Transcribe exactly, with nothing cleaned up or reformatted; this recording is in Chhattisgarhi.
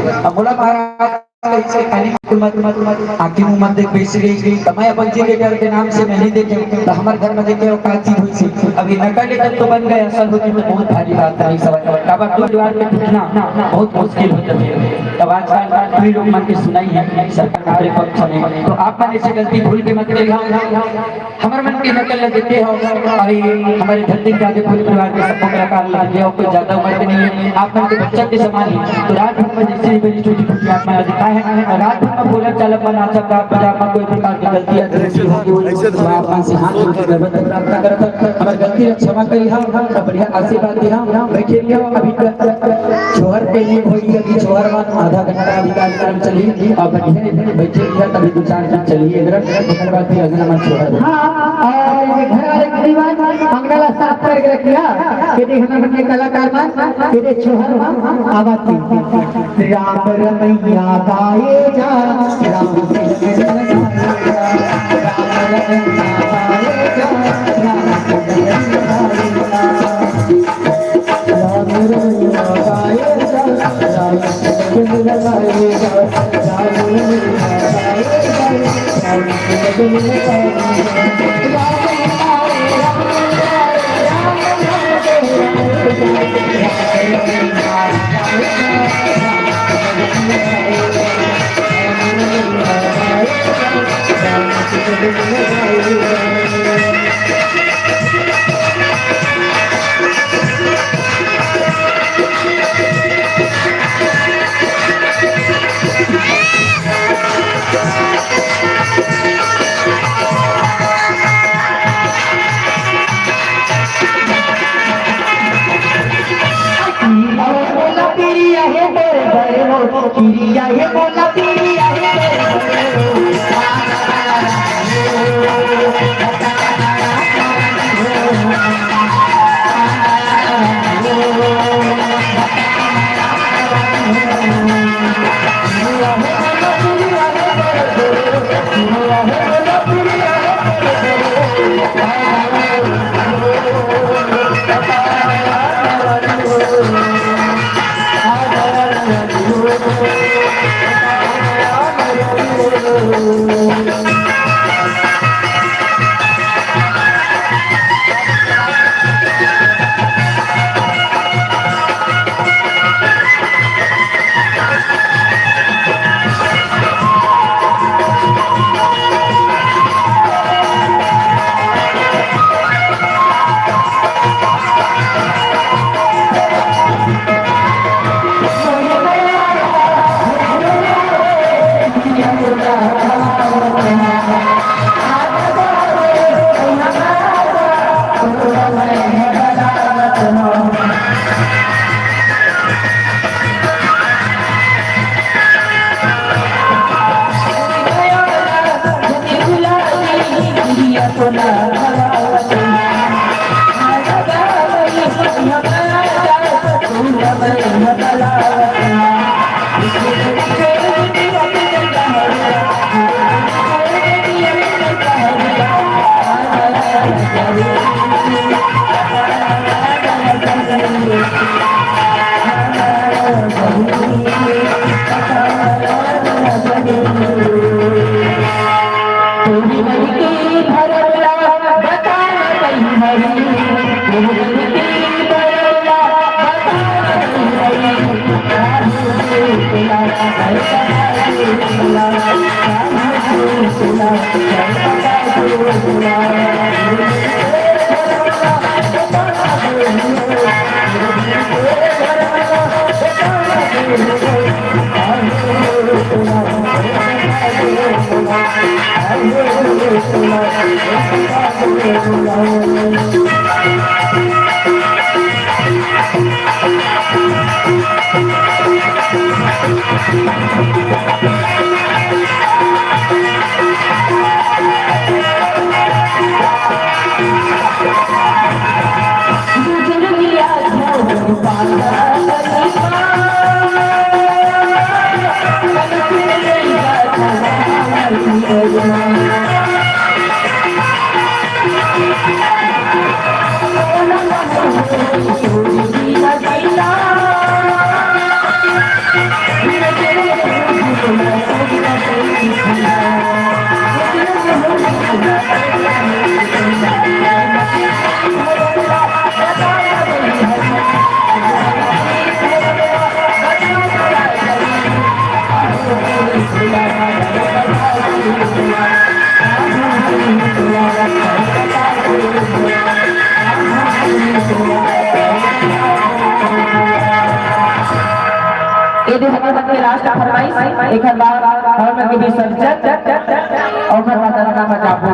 अब मोला महाराज कइसे खाली मत, मत, मत, आँखी मुँह मत देख, बइस गे। त मैं अपन जी बेटा के नाम से नहीं देखे, त हमर घर में देखे वो का चीज होइसे। अभी नकल एकन तो बन गए, असल होती तो बहुत भारी बात रही सब। काबर दू दीवार के टूटना बहुत मुश्किल हो जाथे। तब आजकल भी लोग मन के सुनाई है सरकार के पक्ष में, तो आप मन ऐसे गलती भूल के मत करिहा। हमर मन के नकल ल देते हो, अभी हमरे धरती के आगे पूरे परिवार के सबको कलाकार ल देते हो, कोई ज्यादा उम्र के नहीं है, आप मन के बच्चा के समान है। तो रात भर में जैसे भी बड़ी छोटी छोटी आप मन ल दिखाए हैं, और रात भर में बोला चालक में नाचा का बजा में कोई प्रकार की गलती या त्रुटि होगी, तो आप मन से हाथ जोड़ के दंडवत प्रार्थना करत हन, अगर गलती ल क्षमा करी हम, तो बढ़िया आशीर्वाद दी हम, बैठे रहिए अभी तक। छोहर के लिए होई, अभी छोहर मन आधा घंटा अभी कार्यक्रम चली, अब बैठे, बैठे रहिए, अभी दो चार दिन चलिए, अगर ओकर बाद फिर अगला मन छोहर। हाँ, और ये घर वाले के दीवान अंगना ला साफ करके रखिया, कि देख हमर मन के कलाकार मन, कि देख छोहर मन आवत हे। राम रमैया गाए जा, राम रमैया गाए जा, राम रमैया गाए जा, राम रमैया गाए जा। के लास्ट फरमाइश, एकर बाद हमर मन के विसर्जन, ओकर बाद अंगना म जाबो।